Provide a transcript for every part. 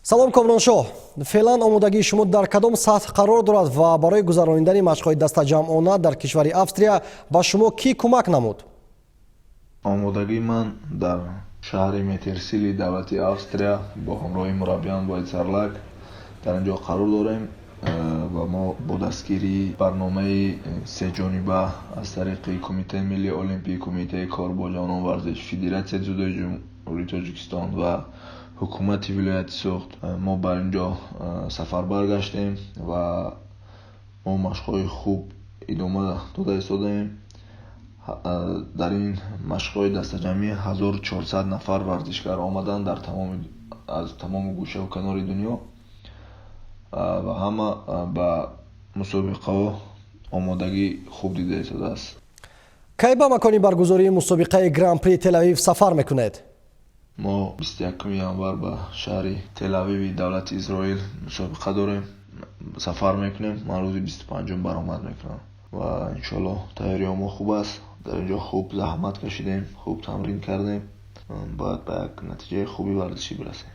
Салом, Комроншоҳ. Феълан омодагии шумо дар кадом сатҳ қарор дорад ва барои гузаронидани машқҳои дастаҷамъона дар кишвари Австрия ба шумо кӣ кӯмак намуд? Омодагии ман дар шаҳри Метерсили давлати Австрия бо ҳамроҳи мураббиям Воҳид Сарлак дар ин ҷо қарор дорем ва мо бо дастгирии барномаи сеҷониба аз тариқи Кумитаи миллии олимпӣ, Кумитаи кор бо ҷавонон, варзиш, Федератсияи дзюдои Ҷумҳурии Тоҷикистон ва ҳукумати вилояти Суғд мо ба ин ҷо сафарбар гаштем ва мо машқҳои хуб идома дода истодаем. Дар ин машқҳои дастаҷамъӣ 1400 нафар варзишгар омаданд дар тамоми аз тамоми гӯшаву канори дунё ва ҳама ба мусобиқаҳо омодагӣ хуб дида истодааст. Кай ба макони баргузории мусобиқаи Гран-при Телавив сафар мекунед? Мо 21 январ ба шаҳри Телавиви давлати Изроил мусобиқа дорем, сафар мекунем. Ман рӯзи 25-ум баромад мекунам ва иншоаллоҳ тайёриҳо мо хуб аст. Дар ин ҷо хуб заҳмат кашидем, хуб тамрин кардем, бояд ба як натиҷаи хуби варзишӣ бирасем.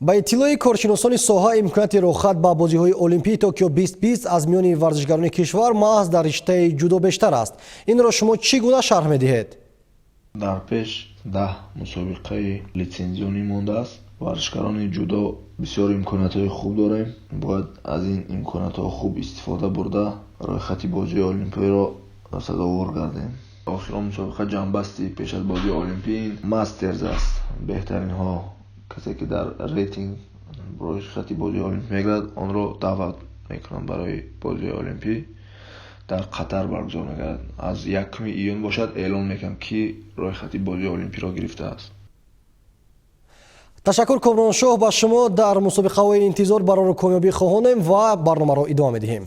Ба иттилои коршиносони соҳа, имконияти роҳхат ба бозиҳои Олимпии Токио 2020 аз миёни варзишгарони кишвар маҳз дар риштаи ҷудо бештар аст. Инро шумо чӣ гуна шарҳ медиҳед? Дар пеш 10 мусобиқаи литсензионӣ мондааст. Варзишгарони ҷудо бисёр имкониятҳои хуб дорем, бояд аз ин имкониятҳо хуб истифода бурда, рӯйхати бозиҳои олимпиро сазовор гардем. Охирон мусобиқа ҷамъбасти пеш аз бозии олимпӣ мастерз аст. Беҳтаринҳо, касе ки дар рейтинг рӯйхати бозии олимпӣ мегирад, онро даъват мекунанд. Барои бозии олимпӣ дар Қатар баргузор мегардад. Аз 1 июн бошад, эълон мекунам, ки рӯйхати бозии олимпиро гирифтааст. Ташаккур, Комроншоҳ. Ба шумо дар мусобиқаҳои интизор барору комёбӣ хоҳонем ва барномаро идома медиҳем.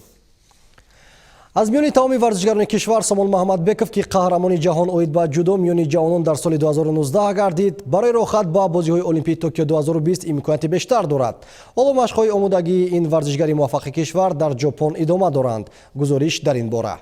Аз миёни тамоми варзишгарони кишвар Сомон Маҳмадбеков, ки қаҳрамони ҷаҳон оид ба ҷудо миёни ҷавонон дар соли 2019 гардид, барои роҳхат ба бозиҳои Олимпии Токио 2020 имконияти бештар дорад. Ҳоло машқҳои омодагии ин варзишгари муваффақи кишвар дар Ҷопон идома доранд. Гузориш дар ин бора.